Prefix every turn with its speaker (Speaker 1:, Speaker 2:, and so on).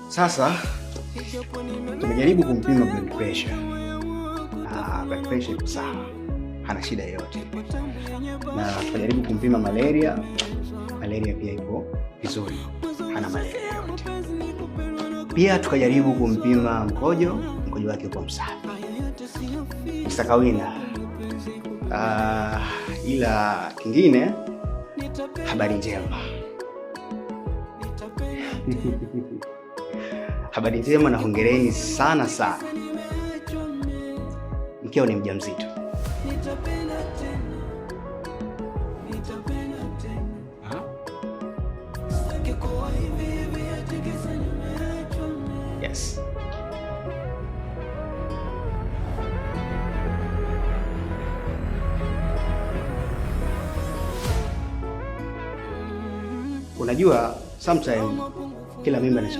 Speaker 1: Sasa tumejaribu kumpima blood pressure. Na blood pressure iko sawa, hana shida yoyote. Na tukajaribu kumpima malaria, malaria pia ipo vizuri, hana malaria yoyote. Pia tukajaribu kumpima mkojo, mkojo wake uko msafi. Mr. Kawinda, ila kingine, habari njema. Habari njema na hongereni sana sana, mkeo ni mjamzito. Yes. Unajua, sometimes kila mimba ni